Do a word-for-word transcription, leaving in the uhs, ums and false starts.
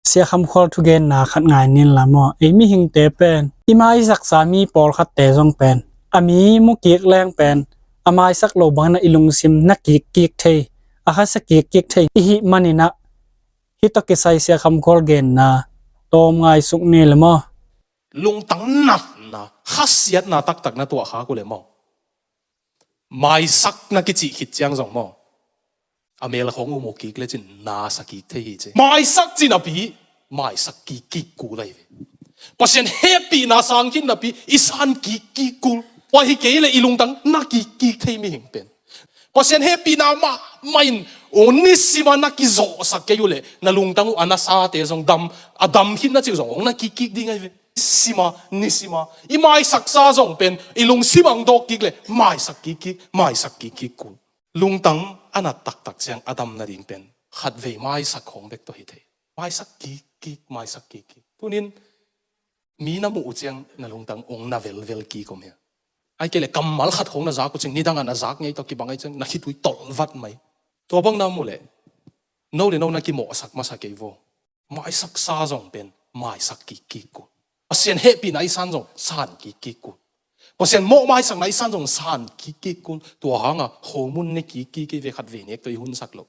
Sia Kham Khual thugenna khat ngai nin la maw? Ei mihingte pen i maisaksa mi pawlkhatte zong pen a mi mu kik leng pen a maisak lo bangin a i lungsim na kikkik thei, a khasia kikkik thei i hih manin ah hih tawh kisai Sia Kham Khual genna tawm ngaisuk ni le maw? Lungtang natna, khasiatna taktak na tuah khak uh le maw? Maisak na kicih khit ciang zong maw, a mel khawng uh mu kik le cin na sa kik thei hi ci. Maisak cin a pi, maisak kikkik kul ahi ve. Pasian hehpihna sang khin napi i san kikkik kul. Tua hi kei le i lungtang na kikkik thei mihing pen Pasian hehpihna mahmah in ong nisima na kizawhsak kei uh le na lungtang uh a nasate zong dam, a dam khin na cih uh zong ong na kikkik ding ahi ve. Sima, nisima i maisaksa zong pen i lungsim ang dawk kik le maisak kikkik, maisak kikkik kul. Lungtang a nat taktak ciang a dam nading pen khatvei maisak khawng bek tawh hi thei. Maisak kikkik, maisak kikkik. Tunin mi na muh uh ciang na lungtang ong na velvel kik om hia? Ai kei le kammal khat khawng na zak uh ciang nidang a na zak ngei tawh kibang ai ciang na khitui tolvat mai. Tua bang na muh le no le no na kimawhsak masa kei vaw. Maisaksa zong pen maisak kikkik kul. Pasian hehpihna i san zong san kikkik kul. Pasian mawh maisakna i san zong san kikkik kul. Tua hanga homun ne kikkik kei ve khatvei nek tawh i hunsak loh.